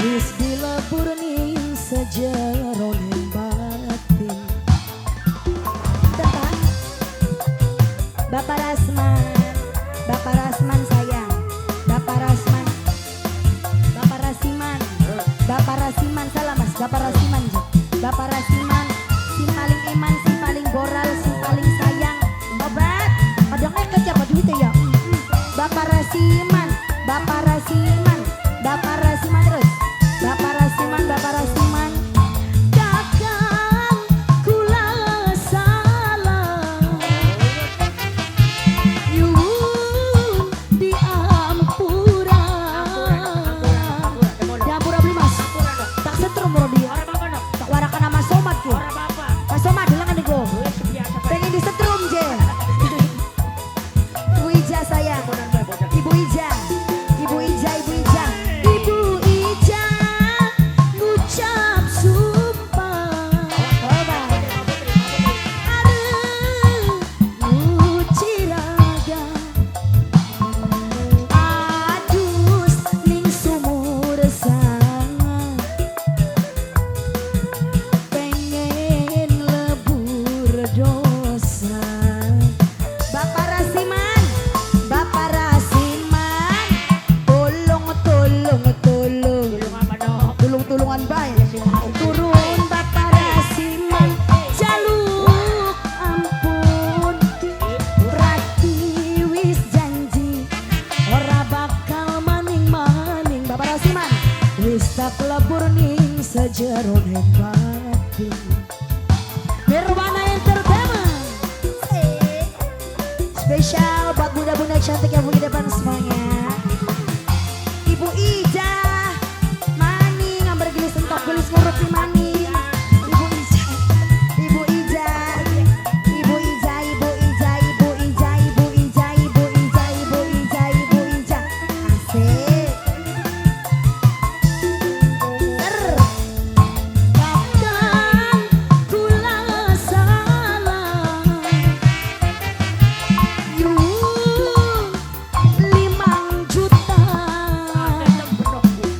Wis dilebur ning sejerone batin. Tentang Bapak Rasman, Bapak Rasman sayang, Bapak Rasman, Bapak Rasiman, Bapak Rasiman, salah Mas, Bapak Rasiman, Jo. Bapak Rasiman, si paling eman, si paling boral, si paling sayang. Obat, kadangnya kejar duit ya. Bapak Rasiman, Bapak Rasiman, Bapak Rasiman terus, Bapak Rasiman, Bapak Rasiman. Kakang kula salah, nyuwun diampura. Diampura beli, Mas. Tak setrum bro dia. Ora apa-apa, Nok. Tak warakan sama Somad ku. Ora apa-apa. Mas Somad delengan niku. Wis biasa bae. Pengen disetrum je. Ibu Ija sayang. Ibu Ija. Ibu Ija, Ibu Ija. Ibu Ija ngucap sumpah Coba. Arep nyuci raga, adus ning sumur sanga, pengen lebur dosa. Bapak Rasiman, Bapak Rasiman, tolong tolong tolong. Tulung apa, Nok? Tulung-tulungan bae. Turun Bapak Rasiman, jaluk ampun. Rati wis janji ora bakal maning-maning. Bapak Rasiman, Wis tak lebur ning sejerone batin. Nirwana Entertainment. Spesial buat bunda-bunda cantik yang punya depan semuanya. Ibu Ija, maning, ambar gelis entok gelis ngurut nih maning. Ibu Ija, Ibu Ija, Ibu Ija, Ibu Ija, Ibu Ija, Ibu Ija, Ibu Ija, Ibu Ija, Ibu Ija. Asik. Ter. Kakang kula salah, nyuwun 5 juta.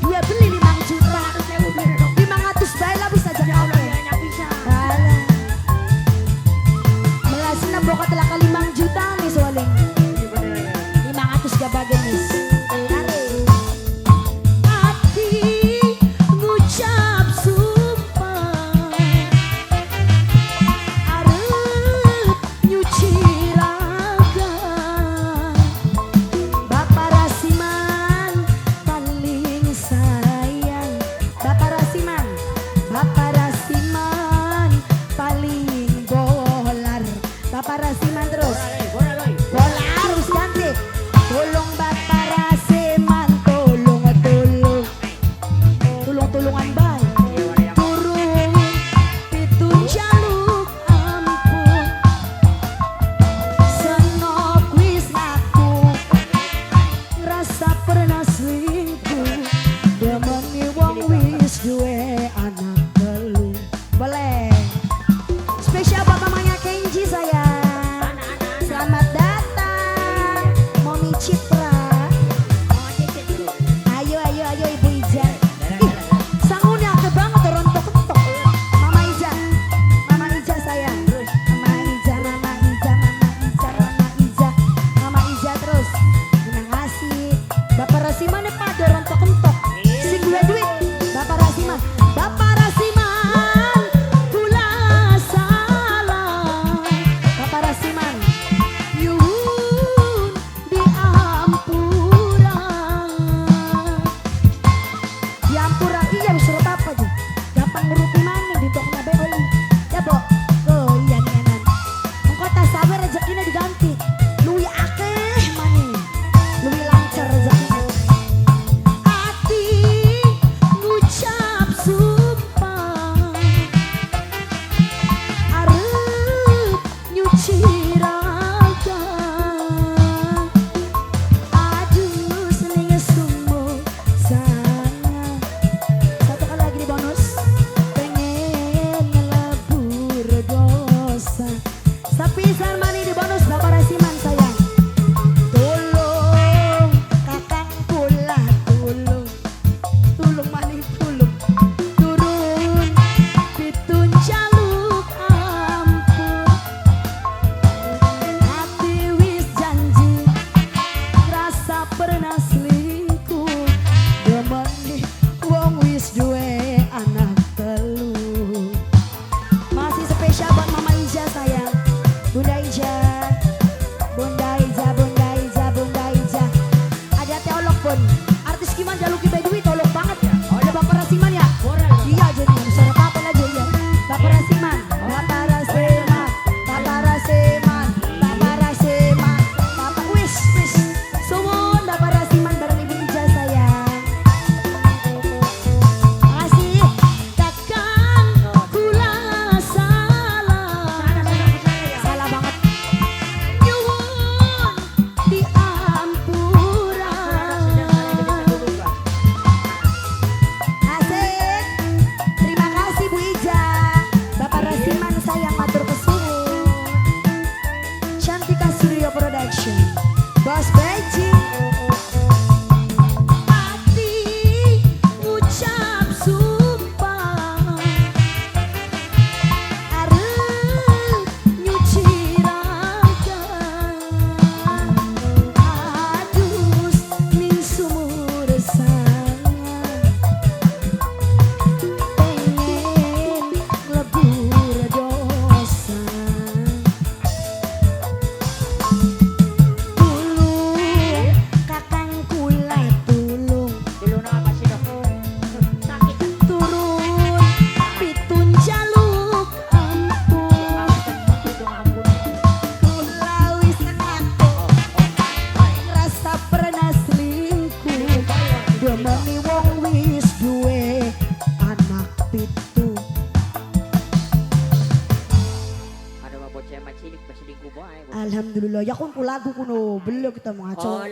Dia beli 5 juta. 500 bae lah bisa jadi apa? Alah. Melasina bokat telah 5 juta nih soalnya. 500 gak bagian nis. Tarik. Ati ngucap sumpah arep nyuci raga. Bapak Rasiman paling sayang. Bapak Rasiman, Bapak Rasiman paling bolar. Bapak Rasiman terus. Bolar harus ganti. Tolong Bapak Rasiman, tolong tolong. Tolong-tolongan bae. Turun pitu jaluk ampun. Senok wis ngaku ngrasa pernah selingkuh, demeni wong wis duwe anak telu. Boleh. Spesial buat mamanya Kenji sayang. Selamat datang, Momi Citra. Ayo ayo ayo Ibu Ija. Ih, sangunya akeh banget rontok-entok. Mama Ija. Mama Ija sayang. Mama Ija, Mama Ija, Mama Ija, Mama Ija. Mama Ija terus. Terima kasih. Bapak Rasiman pada rontok-entok. Sing duwe duit, Bapak Rasiman. bae. Alhamdulillah ya kun lagu kuno belum kita mau ngaco. Oh.